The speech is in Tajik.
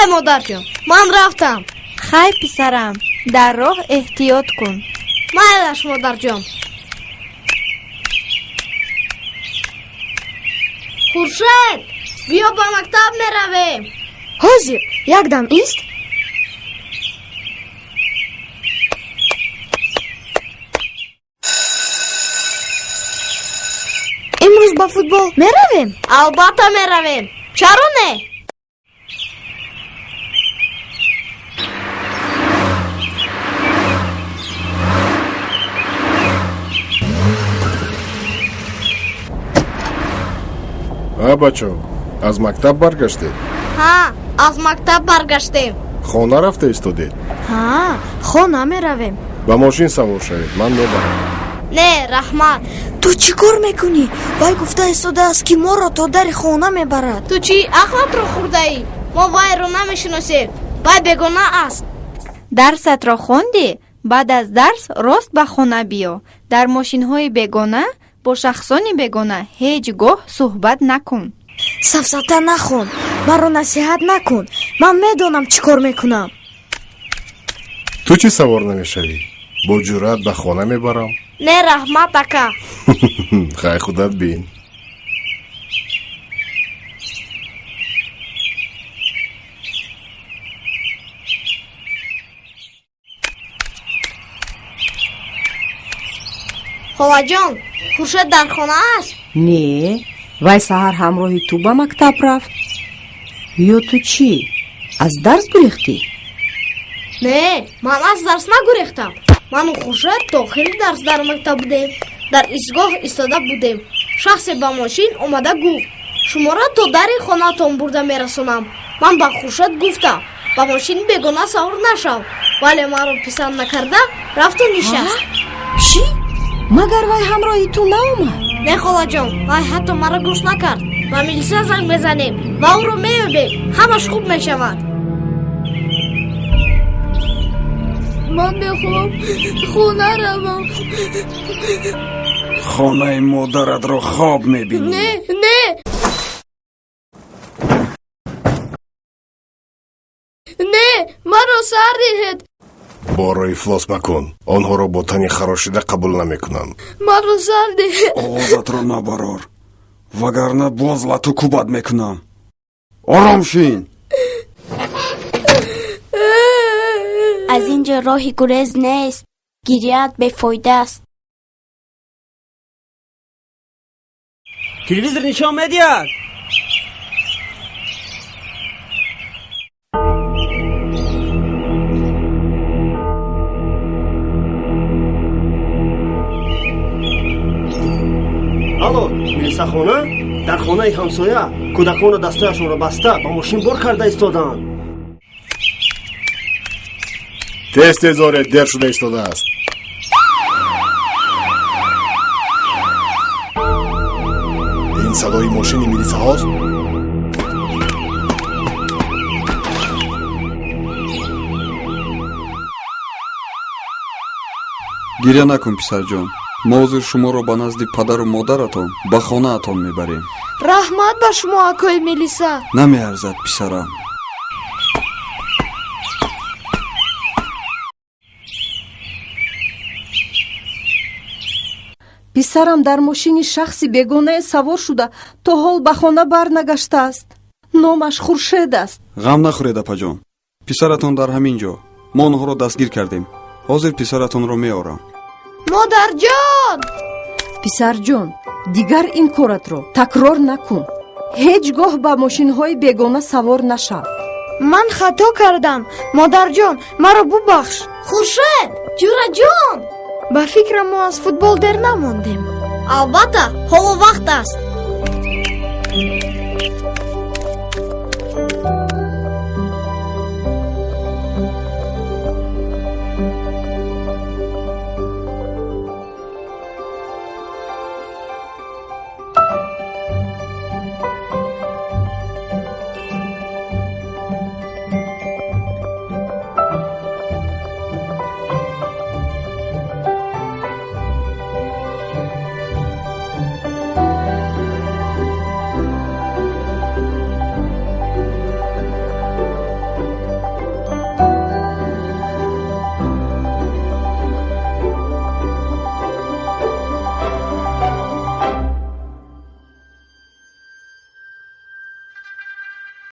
Хай, модарҷон, ман рафтам. Хай, писарам, дар роҳ эҳтиёт кун. Майлаш, модарҷон. Хуршед, биё, ба мактаб меравем. Ҳозир, якдам ист. Имрӯз ба футбол меравем? Албатта меравем, чаро не? А, бачо, аз мактаб баргаштед? Ҳа, аз мактаб баргаштем. Хона рафта истодед? Ҳа, хона меравем. Ба мошин савор шавед, ман мебарам. Не, раҳмат. Ту чӣ кор мекунӣ? Вай гуфта истодааст, ки моро то дари хона мебарад. Ту чӣ ақлатро хӯрдаӣ? Мо вайро намешиносем, вай бегона аст. Дарсатро хондӣ? Баъд аз дарс рост ба хона биё. Дар мошинҳои бегона, бо шахсони бегона ҳеҷ гоҳ суҳбат накун. Сафсата нахон, маро насиҳат накун, ман медонам чӣ кор мекунам. Ту чӣ савор намешавӣ? Бо ҷуръат ба хона мебарам. Не, раҳмат, ака. Хай, худат бин. Холаҷон, Хуршед дар хона аст? Не, вай саҳар ҳамроҳи ту ба мактаб рафт. Ё ту чӣ, аз дарс гурехтӣ? Не, ман аз дарс нагурехтам. Ману Хуршед то охири дарс дар мактаб будем. Дар истгоҳ истода будем, шахсе ба мошин омада гуфт: «Шуморо то дари хонаатон бурда мерасонам». Ман ба Хуршед гуфтам: «Ба мошини бегона савор нашав», вале маро писанд накарда рафту нишаст. Чӣ? Магар вай ҳамроҳи ту наомад? Не, холаҷон, вай ҳатто маро гӯш накард. Ба милиса занг мезанем ва ӯро меёбем, ҳамаш хуб мешавад. Ман мехоҳам хона равам. Хонаи модаратро хоб мебинӣ. Не, не, не, маро сар диҳед. Борро ифлос макун, онҳоро бо тани харошида қабул намекунанд. Маро сар диҳед. Овозатро набарор, вагарна боз лату кӯбат мекунам. Ором шин. Аз ин ҷо роҳи гурез нест, гиряат бефоида аст. Телевизор нишон медиҳад. Алло, милисахона? Дар хонаи ҳамсоя кӯдаконро дастҳояшонро баста ба мошин бор карда истодаанд. Тез, тез оред, дер шуда истодааст. Ин садои мошини милисаҳост. Гиря накун, писарҷон, мо ҳозир шуморо ба назди падару модаратон, ба хонаатон мебарем. Раҳмат ба шумо, акои милиса. Намеарзад, писарам. Писарам дар мошини шахси бегонае савор шуда, то ҳол ба хона барнагаштааст. Номаш Хуршед аст. Ғам нахӯред, апаҷон, писаратон дар ҳамин ҷо. Мо онҳоро дастгир кардем, ҳозир писаратонро меорам. Модарҷон! Писарҷон, дигар ин коратро такрор накун. Ҳеҷ гоҳ ба мошинҳои бегона савор нашав. Ман хато кардам, модарҷон, маро бубахш. Хуршед, ҷураҷон! Ба фикрам, мо аз футбол дер намондем. Албатта, ҳоло вақт аст.